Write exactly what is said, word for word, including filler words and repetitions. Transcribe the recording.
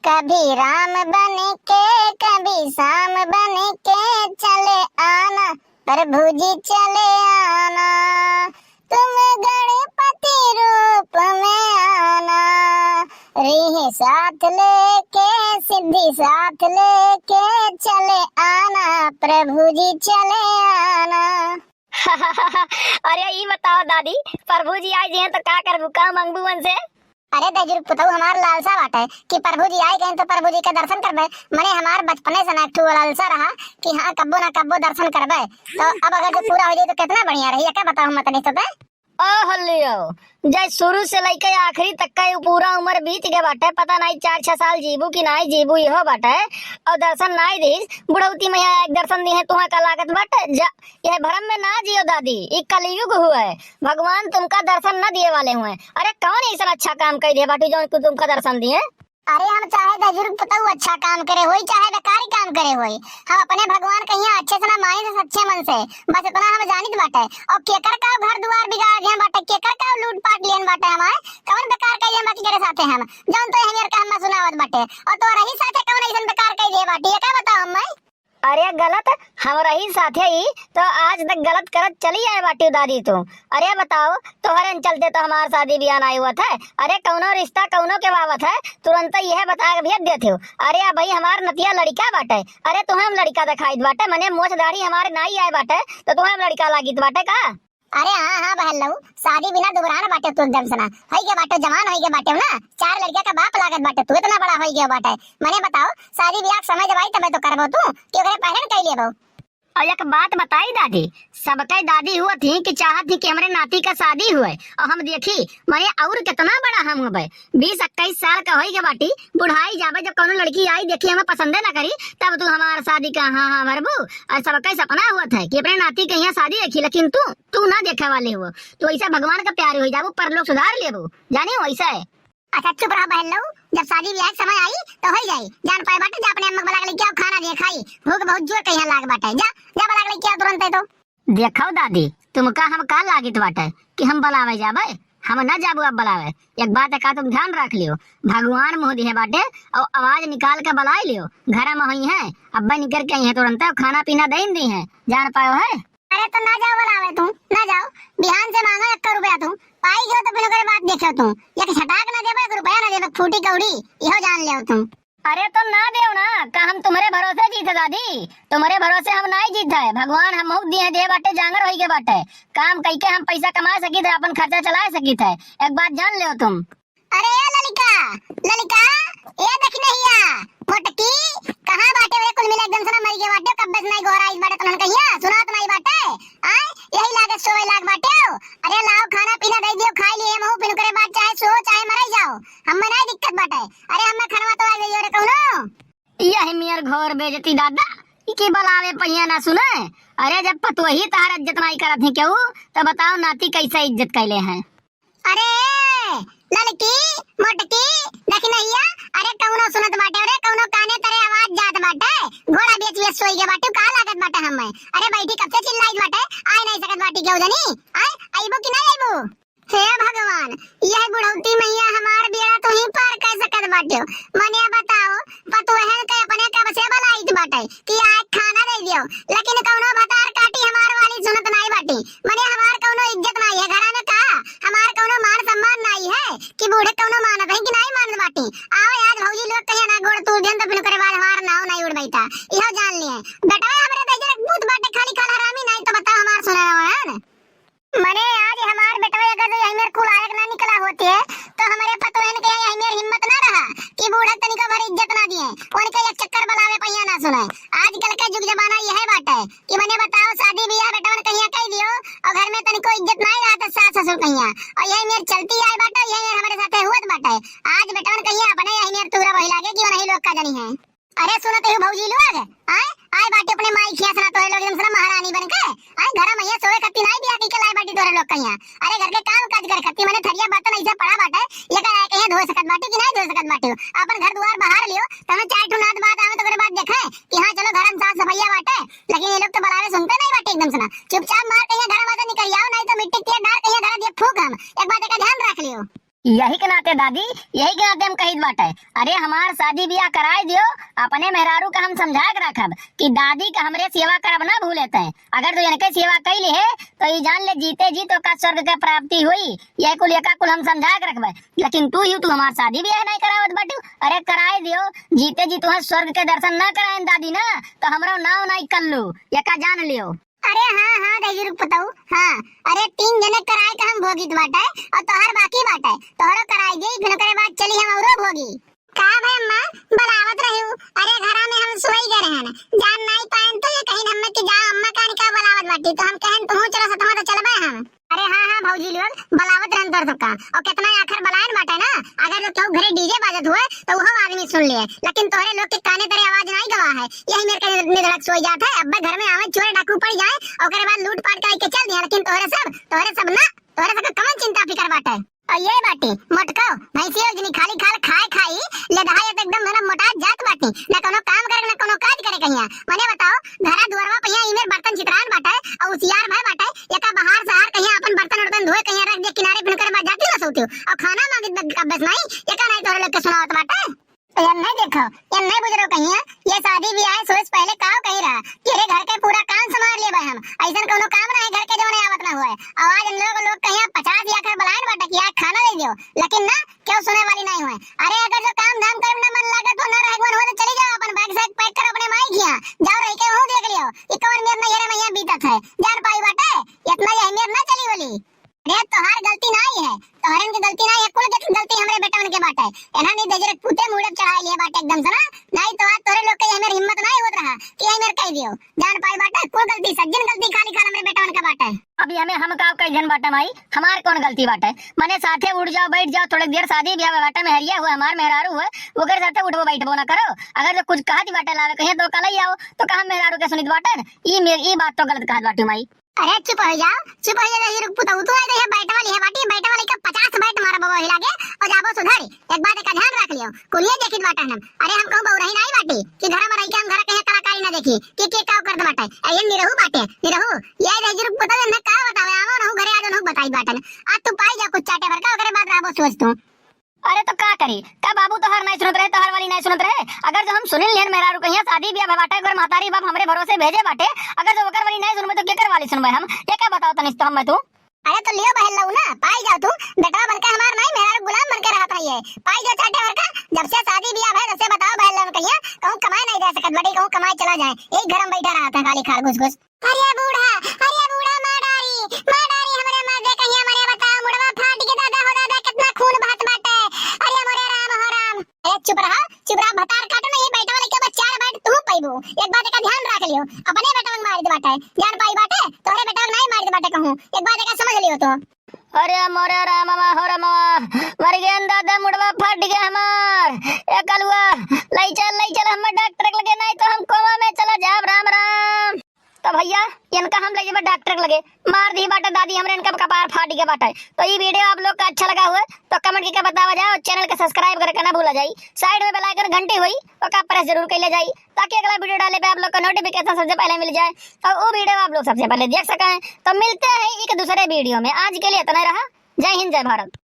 कभी राम बन के, कभी श्याम बन के चले आना, प्रभु जी चले आना। तुम गणपति रूप में आना, रिद्धि साथ लेके, सिद्धि साथ लेके चले आना, प्रभु जी चले आना। अरे ई बताओ दादी, प्रभु जी आइ जइहें तो का करबू, का मंगबू उनसे? अरे दहिजरू के पुतऊ, हमार लालसा बाटे कि प्रभु जी आइ गए तो प्रभु जी के दर्शन करबे। मने हमार बचपने से ना एक ठो लालसा रहा कि हाँ, कब्बो ना कब्बो दर्शन करबे। तो अब अगर जो पूरा होइ जाई तो कितना बढ़िया रही, का बताओ हम तनी तो बे? ओ हल्लियो, जय शुरू से लइके आखिरी तक का यू पूरा उम्र बीत गए बाटे, पता नाई चार छह साल जीबू कि नाई जीबू, इहो बाटे। और दर्शन नाई दीस, बुढ़ौती में यहाँ एक दर्शन दिहे, तुहा का लागत बाटे? जा, यह भ्रम में ना जियो दादी, ई कलयुग हुए, भगवान तुमका दर्शन न दिए वाले हुए। अरे कौन ऐसा अच्छा काम कइ दिए बाटू जौन कि तुमका दर्शन दिए? अरे हम चाहे दहिजरू के पुतऊ अच्छा काम करे होई, चाहे बेकारी काम करे होई, हम अपने भगवान कहिया अच्छे से ना मानी से सच्चे मन से, बस इतना हम जानित बाटे। और केकर का घर दुआर बिगाड़ दिए बाटे, केकर का लूट पाट लिहन बाटे, हमारे कौन बेकार कइ दिए बाकी करे साथे हम, जौन तो हमें का हम सुनावत बाटे, और तो रही साथे कौन ऐसन बेकार कइ दिए बाटे, ये का बताओ हम? अरे गलत, हमरही साथे ही तो आज तक गलत करत चली आए बाटी दादी तू। अरे बताओ, तोहरे न चलते तो हमार शादी बियाह नाई हुआ था। अरे कौनो रिश्ता कौनो के बाबत है, तुरंत यह बता के भेज देते हो। अरे अब भाई हमार नतिया लड़का बाटे, अरे तुम्हें हम लड़का दिखाइत बाटे, मने मोछ दाढ़ी हमारे नाई आए बाटे, तो तुम्हें हम लड़का लागित बाटे का? अरे हाँ, हाँ बहन लऊ, शादी बिना दुबरान बाटे तू एकदम से ना। होई गए बाटे, जवान होई गए बाटे ना, चार लड़किया का बाप लागत बाटे तू, इतना बड़ा होई गए बाटे। मने बताओ, शादी बियाह के समय जब आई तबे तो करबो तू, कि ओकरे पहले न कई लेबो? और एक बात बताई दादी, सबके दादी हुआ थी कि चाहत थी कि हमरे नाती का शादी हुए, और हम देखी मने और कितना बड़ा हम हुए, बीस इक्कीस साल का होई गए बाटी, बुढ़ाई जाबे जब कौनो लड़की आई देखी हमें पसंदे ना करी, तब तू हमार शादी का हाँ हाँ भरबू। और सबके सपना हुआ था कि अपने नाती के यहाँ शादी देखी, लेकिन तू तू ना देखे वाले हो, तो ऐसा भगवान का प्यारे हो जाबो, परलोक सुधार लेबो, जाने हो ऐसा है। अच्छा चुप रहा बहन लऊ, जब शादी ब्याह के समय आई तो होई जाई। जान पाए बाटे, जा अपने अम्मा के बुला के लेके आओ, खाना दे खाई, भूख बहुत जोर कहिया लाग बाटे। जा, जा बुला के लेके आओ तुरंत है तो। देखो दादी, तुमका हम का लागित बाटे कि हम बुलावे जाबे? हम ना जाबो अब बुलावे। एक बात का तुम ध्यान रख लियो, भगवान मुँह दिहे बाटे और आवाज निकाल के बुलाई लियो, घर में होई है, अब्बे निकल के आई है तुरंत, खाना पीना दे दी है, जान पायो है। अरे तो ना जाओ बुलावे तू, ना जाओ। बिहान से मांगो एक रुपया तू, पाई गयो तो फिर ओकरे बाद देखो तू। एक छटाक ना देबो, एक रुपया ना देबो, फूटी कौड़ी, इहो जान लेओ तू। अरे तो ना देओ ना, का हम तुम्हरे भरोसे जीत है दादी? तुम्हरे भरोसे हम नाई जीत है। भगवान हम बहुत दिए दे बाटे, जांगर होई के बाटे। काम कई के हम पैसा कमा सकित है, अपन खर्चा चला सकित है। एक बात जान लेओ तुम। अरे ए ललिका, ललिका, ए दखिनहिया, मोटकी, कहाँ बाटे रे? कुल मिला एकदम से ना मरी गए बाटे, कब्बे से नाई गोहराई बाटे, तनन कहिया सुनात नाई बाटे। आय, यही लागे सोए लाग बाटे। अरे लाओ खाना पीना दे दियो, खाई लिए महू, फिर ओकरे बाद चाहे सो चाहे मराई जाओ, हमें नाई दिक्कत बाटे। अरे हमें खनवा तो आ गई रे कौनो। यही मेर घोर बेइज्जती दादा, ई के बुलावे पहिया ना सुने। अरे जब पतोही तहार इज्जत नाई करत ही केहू, तो बताओ नाती कैसे इज्जत कैले हैं? अरे ललकी, मोटकी, दखिनहिया, अरे कौनो सुनत बाटे, अरे कौनो काने तरे आवाज जात बाटे, घोड़ा बेच बेच सोई गए बाटे, का लागत बाटे हमें? अरे बैठी कब से चिल्लाइत बाटे, आए नहीं सकत बाटी केहू जनी, आए, अइबू कि नहीं अइबू? हे भगवान, यह बुढ़ौती मैया हमार बेड़ा तो ही पार कर सकत बाटे। मने बताओ, पतोहन के अपने कब से बुलाइत बाटे कि आए खाना दे दियो, लेकिन कौनो भतार काटी हमार वाली सुनत नाई बाटी। मने हमार कौनो इज्जत नाई है घरा में का? हमार कौनो मान सम्मान नाई है कि बूढ़े कौनो मानत है कि नाई मानत बाटी? आओ आज भौजी लोग कहिया ना गोड़ तू दिन तो फिर ओकरे बाद हमार नाव नाई उड़ बैठा। इहो जान लिए। बेटा हमरे दहिजर एक भूत बाटे खाली खाल हरामी नाई तो बताओ हमार सुने वाला है। मने आज हमार बेटवा अगर जो यही मेर कुल आयक ना निकला होते, तो हमरे पतोहन के यही मेर हिम्मत ना रहा कि बूढ़ा तनिको भर इज्जत ना दिए, उनके एक चक्कर बुलावे पहिया ना सुने। आजकल के जुग जमाना यह बाटे कि मने बताओ, शादी बियाह बेटवन कहिया कह दियो और घर में तनिको इज्जत ना रहा तो सास ससुर कहिया, और यही मेर चलती आए बाटे, यही मेर हमारे साथे हुअत बाटे। आज बेटवन कहिया अपने यही मेर तूरा वही लागे कि वो नहीं लोग का जनी है। अरे सुनत हो भौजी लोग, आए, आए बाटी अपने माई खिया सना तोरे लोग एकदम से ना महारानी बन के, आए घर में ये सोए खत्ती नाई बिया की के लाए बाटी तोरे लोग कहिया। अरे घर के काम काज करे खत्ती मने थरिया बर्तन ऐसे पड़ा बाटे, ये का आए कहिया धोए सकत बाटी कि नाई धोए सकत बाटी। अपन घर दुआर बहार लियो, तने चार ठो नात बात आवे तो ओकरे बाद देखे कि हाँ चलो घर में साफ सफाइया बाटे, लेकिन ये लोग तो बुलावे सुनते नहीं बाटे एकदम से ना। चुपचाप मार कहिया घर में से निकल आओ, नहीं तो मिट्टी के डार कहिया घर दिए फूक हम। एक बात का ध्यान रख लियो। यही के नाते दादी, यही के नाते हम कहित बाटे, अरे हमार शादी बियाह कराए दियो, अपने मेहरारू का हम समझा के रखब कि दादी का हमरे सेवा करब ना भूले तैं। अगर तू इनके सेवा कइ लिहे तो ई जान ले जीते जी तोका स्वर्ग के प्राप्ति हुई। यह कुल एका कुल हम समझा के रखबे, लेकिन तू ही तू हमार शादी बियाह नहीं करावत बाटू। अरे कराए दियो, जीते जी तुहें स्वर्ग के दर्शन ना कराएन दादी ना, तो हमरो नाव नहीं कल्लू, एका जान लियो। अरे हाँ, हाँ, दहिजरू के पुतऊ, हाँ। अरे तीन जने कराए के हम भोगित बाटे और तोहर बाकी बाटे, तोहरो कराए दी, फिर ओकरे बाद चली हम औरो भोगी। का भई अम्मा, बुलावत रहिउ? अरे घरा में हम सोई गए रहन, जान नाई पाएन तो ये कहिन हम्मे कि जाओ अम्मा का निका बुलावत बाटी, तो हम कहन तुहू चलो सतमा तो चलबे हम। अरे हाँ, हाँ भौजी लोग, बुलावत रहन तोर सबका, और कितना आखिर बुलाएन बाटे ना, अगर जो केहू घरे डीजे बाजत हुए तो उहो आदमी सुन लिए, लेकिन तोहरे लोग के काने तरे आवाज नाई गवा है, यही मेरे के निधड़क सोई जात है। अब्बे घर में आवे चोर डाकू पड़ जाए, ओकरे बाद लूट पाट करके चल दिया, लेकिन तोहरे सब, तोहरे सब ना, तोहरे सबके कवन चिंता फिकर बाटे। और ये बाटी मोटको, भैंसियो जनी खाली खाल खाए खाई, ले दहा ये तो एकदम मेरा मोटा जात बाटी, ना कोनो काम करे ना कोनो काज करे कहिया। मने बताओ, घरा दुआरवा पे यहाँ इमेर बर्तन चितरान बाटे, और उसियार भय बाटे, एका बाहर से आर कहिया अपन बर्तन उर्तन धोए कहिया रख दे किनारे, फिर ओकरे बाद जाती ना सोती हो, और खाना मांगित बे-, अभ्यास नहीं, एका नहीं तोहरे लोग के सुनावत बाटे। तो ये नहीं देखो, ये नहीं बुजुर्ग कहिया, ये शादी ब्याह है, सोच पहले काव कही रहा कि अरे घर के पूरा काम संभाल लेबे हम, ऐसन कोनो काम ना है घर के जौन आवत ना हुए। आवाज इन लोग, लोग कहिया पचास आखर बुलाएन बाटे कि आज खाना दे दियो, लेकिन ना, क्यों सुने वाली नहीं हुए। अरे अगर जो काम धाम करे में ना मन लागे तो ना रहे मन हुए तो चली जाओ, अपन बैग सैग पैक करो अपने माई खिया, जाओ रह के वहू देख लियो कि कौन मेर नहीं है रे मैया बीतत है, जान पाई बाटे, इतना यही मेर ना चली बोली। अरे तोहार गलती नाई है, तोहरन के गलती नाई है, कुल के गलती हमरे बेटवन के बाटे। एनहन ई दहिजरू के पूते मुड़े चढ़ाई लिए बाटे एकदम से ना, नाई तो आज तोहरे लोग के ये मेर हिम्मत नाई होत रहा कि ये मेर कह दियो। जान पाई बाटे, कुल गलती सज्जन गलती खाली खाल हमरे बेटवन के बाटे। अभी हमें हम का कह जन बाटे माई, हमार कौन गलती बाटे? मने साथे उठ जाओ बैठ जाओ, थोड़े देर शादी ब्याह में बाटे, मेहरिया हुए हमार मेहरारू हुए, ओकरे साथे उठबो बैठबो ना करो। अगर जो कुछ कहत बाटे लावे कहिए तो कल ही आओ, तो कहा मेहरारू के सुनित बाटे? ई मे-, ई बात तो गलत कहत बाटे माई। अरे चुप हो जाओ, चुप हो जाओ, ये रुक पुतऊ, तू आए तो ये बैठवा ली है बाटी, बैठवा ली का पचास बैठ मारा बाबा हिला के, और जाबो सुधर। एक बात का ध्यान रख लियो, कुलिये देखित बाटे हम। अरे हम कहूँ बउरही नाई बाटी कि घर में रह के हम घर के कलाकारी ना देखी कि के का करत बाटे। ए, ये निरहू बाटे, निरहू। ये दहिजरू के पुतऊ, इन्हें का बतावे, आवो रहू घरे, आज उन्हों बताई बाटे। आज तू पाई जा कुछ चाटे भर का, ओकरे बाद रहबो सोच तू। अरे तो का करी, का बाबू तोहार नाई सुनत रहे, तोहार वाली नाई सुनत रहे? अगर जो हम सुनिन लिहन मेहरारू कहिया शादी ब्याह भय बाटे, अगर महतारी बाप हमरे भरोसे भेजे बाटे, अगर जो ओकर वाली नाई सुनबे तो केकर वाली सुनबे हम? ये का बताओ तनिस तो हम मैं तू? अरे तो लियो बहन लऊ ना, पाई जाओ तू, बेटवा बनके हमार नाई, मेहरारू गुलाम बनके रहत रही है, पाई जाओ चाटे भर का। जब से शादी ब्याह भय तब से बताओ बहन लऊ कहिया, कहूँ कमाए नहीं जा सकत बाटी, कहूँ कमाए चला जाए, यही घर में बैठा रहत है खाली खाल घुस घुस। अरे बूढ़ा, अरे बूढ़ा, मार डारी, मार डारी हमरे मर्दे कहिया मरे बताओ, मुड़वा फाट के दादा हो दादा, कितना खून बहत बाटे। अरे मोरे राम हो राम। अरे चुप रहा, चुप रहा, भतार काटो ना, ये बैठवा लइका बस चार बैठ तू पैबू। एक बात का ध्यान रख लियो, अपने बेटवा के मार दे बाटे, जान पाई बाटे, तोहरे बेटवा के नाई मार दे बाटे कहूँ, एक बात का समझ लियो तो। अरे मोरे रामवा हो रामवा, मर गए दादा, मुड़वा फट गए हमार। ए कलुआ, लई चल, लई चल, हमें डॉक्टर के लगे, नहीं तो हम कोमा में चला जाब। राम राम। तो भैया, इनका हम ले जेबे डॉक्टर के लगे, मार दी बाटे दादी, हमरे इनका कपार फाट गया बाटे। तो ये वीडियो आप लोग का अच्छा लगा हुए तो कमेंट करके बतावा जाए और चैनल का सब्सक्राइब करके ना भूला जाए। साइड में बेल आइकन घंटी हुई, ओका प्रेस जरूर कर ले जाए, ताकि अगला वीडियो डाले पे आप लोग का नोटिफिकेशन सबसे पहले मिल जाए और वो वीडियो आप लोग सबसे पहले देख सकें। तो मिलते हैं एक दूसरे वीडियो में, आज के लिए इतना ही रहा। जय हिंद, जय भारत।